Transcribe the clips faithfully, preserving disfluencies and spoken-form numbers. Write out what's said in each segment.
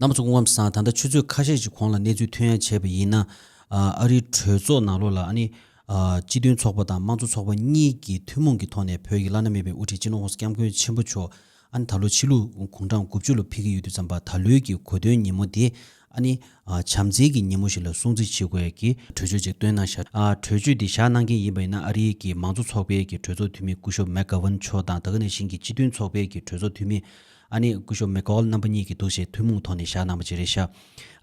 རྣམ་པ་ཚོ་སྐུ་ཁམས་བཟང་། ད་ལྟ་ཆུ་ཚོད་ཁ་ཤས་ཀྱི་གོང་ལ་གནས་ཚུལ་ཐོན་ཡ་བྱས་པ་ཡིན་ན། ཨ་རིའི་གྲོས་ཚོགས་ནང་ལོགས་ལ་ཨ་ནི་སྤྱི་མཐུན་ཚོགས་པ་དང་དམངས་གཙོ་ཚོགས་པ་གཉིས་ཀྱི་ཐུན་མོང་གི་ཐོག་ནས་བོད་ཀྱི་བླ་ན་མེད་པའི་དབུ་ཁྲིད་སྤྱི་ནོར་༸གོང་ས་༸སྐྱབས་མགོན་ཆེན་པོ་མཆོག་ཨ་ནི་ད་ལོ་ཕྱི་ལུགས་དགུང་གྲངས་དགུ་བཅུ་ལ་ཕེབས་ཀྱི་ཡོད་དུས་ཙམ་པ། ད་ལོའི་གི་གོ་སྟོན་ཉིན་མོ་དེ་ཨ་ནི་བྱམས་བརྩེ་གི་ཉིན་མོ་ཞིག་ལ་སྲུང་བརྩི་བྱེད་དགོས་ཡ་གི་གྲོས་ཆོད་ཅིག་བཏོན་གནང་ཤག་ཨ་གྲོས་ཆོད་འདི་བཞག་གནང་མཁན་ཡིན་པ་ཡིན་ན། ཨ་རིའི་གི་མང་གཙོ་ཚོགས་པའི་གི་གྲོས་ཚོགས་འཐུས་མི་སྐུ་ཞབས་མེག་གྷ་ཝན་མཆོག་དང་། ད་ག་ནང་བཞིན་གྱི་སྤྱི་མཐུན་ཚོགས་པའི་གི་གྲོས་ཚོགས་འཐུས་མི་ཨ་ནི་སྐུ་ཞབས་མེག་ཀོལ་རྣམ་པ་གཉིས་ཀྱིས་འདུག་སེ་ཐུན་མོང་ཐོག་ནས་བཞག་གནང་བ་ཅིག་རེད་ཤག་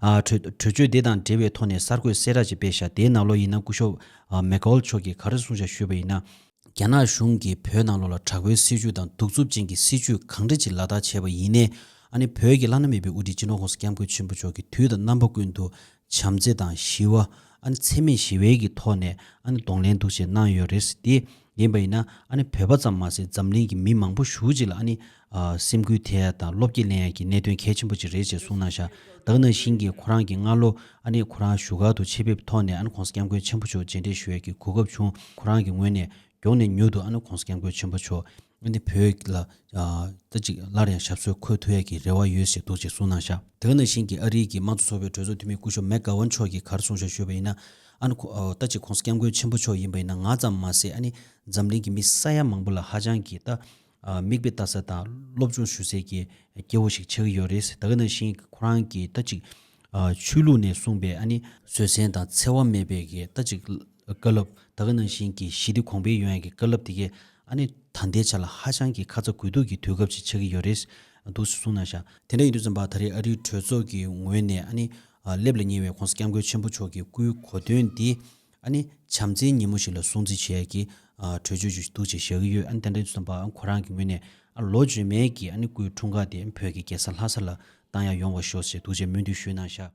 ཨ་གྲོས་གྲོས་ཆོད་དེ་དང་འབྲེལ་བའི་ཐོག་ནས་གསར་འགོད་གསལ་བསྒྲགས་ཅིག་སྤེལ་ཤག་དེའི་ནང་ལོགས་ཡིན་ན་སྐུ་ཞབས་ཨ་མེག་ཀོལ་མཆོག་གིས་ག་རེ་གསུངས་ཤག་ཞུས་པ་ཡིན་ན། རྒྱ་ནག་གཞུང་གིས་བོད་ནང་ལོགས་ལ་དྲག་པོའི་སྲིད་བྱུས་དང་གདུག་རྩུབ་ཅན་གྱི་སྲིད་བྱུས་གང་འདྲ་ཅིག་ལག་བསྟར་བྱས་པ་ཡིན་ནའི། ཨ་ནི་བོད་ཀྱི་བླ་ན་མེད་པའི་དབུ་ཁྲིད་སྤྱི་ནོར་༸གོང་ས་༸སྐྱབས་མགོན་ཆེན་པོ་མཆོག་གིས་དུས་དང་རྣམ་པ་ཀུན་ཏུ་བྱམས་བརྩེ་དང་ཞི་བ། ཨ་ནི་འཚེ་མེད་ཞི་བའི་གི་ཐོག་ནས་ཨ་ནི་གདོང་ལེན་འདུག་སེ་གནང་ཡོད་རེད། དེ་ཡིན་པ་ཡིན་ན་ཨ་ནི་བོད་པ་ཙམ་མ་ཟད་འཛམ་གླིང་གི་མི་མང་པོ་ཞེ་པོ་ཅིག་ལ་ཨ་ནི་ཨ་སེམས་འགུལ་ཐེབས་ཡ་དང་བློ་སྐྱེད་ལེན་ཡ་གི་གནད་དོན་གལ་ཆེན་པོ་ཅིག་རེད་ཅེས་གསུངས་གནང་ཤག་ད་ག་ནང་བཞིན་གྱི་ཁོ་རང་གི་སྔ་ལོ་ཨ་ནི་ཁོ་རང་བཞུགས་སྒར་དུ་ཆེད་ཕེབས་ཐོག་ནས་ཨ་ནི་༸གོང་ས་༸སྐྱབས་མགོན་ཆེན་པོ་མཆོག་མཇལ་འཕྲད་ཞུ་ཡ་གི་གོ་སྐབས་བྱུང་། ཁོ་རང་གི་ངོས་ནས་མགྱོགས་ནས་མྱུར་དུ་ཨ་ནི་༸གོང་ས་༸སྐྱབས་མགོན་ཆེན་པོ་མཆོག་ཨ་ནི་བོད་ལ་ཨ་ད་ཅིག་སླར་ཡང་ཞབས་སོར་འཁོད་ཐུབ་ཡ་གི་རེ་བ་ཡོད་ཅེས་འདུག་ཅེས་གསུངས་གནང་ཤག་དེ་ག་ནང་བཞིན་གྱི་ཨ་རིའི་གི་དམངས་གཙོ་ཚོགས་པའི་གྲོས་ཚོགས་འཐུས་མི་སྐུ་ཞབས་མེག་གྷ་ཝན་མཆོག་གིས་ག་རེ་གསུངས་ཤག་ཞུས་པ་ཡིན་ན། ཨ་ནི་ཁོ་ཨ་ད་ཅིག་༸གོང་ས་༸སྐྱབས་མགོན་ཆེན་པོ་མཆོག་ཡིན་པ་ཡིན་ན། ང་ཙམ་མ་ཟད་ཨ་ནི་འཛམ་གླིང་གི་མི་ས་ཡ་མང་པོ་ལ་ཧ་ཅང་གི་ད་ཨ་མིག་དཔེ་ལྟ་ས་དང་སློབ་སྦྱོང་ཞུ་སའི་གི་སྐྱེ་བོ་ཞིག་ཆགས་ཀྱི་ཡོད་རེད། དེ་ག་ནང་བཞིན་ཁོ་རང་གིས་ད་ཅིག་ཨ་ཆོས་ལུགས་ནས་གསུངས་པའི་ཨ་ནི་བཟོད་བསྲན་དང་འཚེ་བ་མེད་པའི་གི་ད་ཅིག་བཀའ་སློབ། དེ་ག་ནང་བཞིན་གྱི་ཞི་བདེ་གོང་འཕེལ་ཡོང་ཡ་གི་བཀའ་སློབ་དེ་གས་ཨ་ནི་ད་ལྟའི་ཆ་ལ་ཧ་ཅང་གི་ཁ་ཚ་དགོས་གཏུགས་ཀྱི་དུས་སྐབས་ཅིག་ཆགས་ཀྱི་ཡོད་རེད་འདུག་སེ་གསུངས་གནང་ཤག་དེ་འདྲ་ཡིན་དུས་ཙམ་པ་ད་རེས་ཨ་རིའི་གྲོས་ཚོགས་ཀྱི་ངོས་ནས་ཨ་ནི་ཨ་སླེབས་ལ་ཉེ་བའི་༸གོང་ས་༸སྐྱབས་མགོན་ཆེན་པོ་མཆོག་གི་སྐུའི་གོ་སྟོན་འདི་ཨ་ནི་བྱམས་བརྩེའི་ཉིན་མོ་ཞིག་ལ་སྲུང་བརྩི་བྱེད་ཡ་གི་ཨ་གྲོས་ཆོད་ཅིག་འདུག་ཅེས་བཞག་གི་ཡོད། ཨ་ནི་དེ་འདྲ་ཡིན་དུས་ཙམ་པ་ཁོ་རང་གི་ངོས་ནས་ཨ་ལོ་རྗེས་མའི་གི་ཨ་ནི་སྐུའི་འཁྲུངས་སྐར་དེ་བོད་ཀྱི་རྒྱལ་ས་ལྷ་ས་ལ་བཏང་ཡ་ཡོང་བ་ཤོག་ཅེས་འདུག་ཅེས་སྨོན་འདུན་ཞུས་གནང་ཤག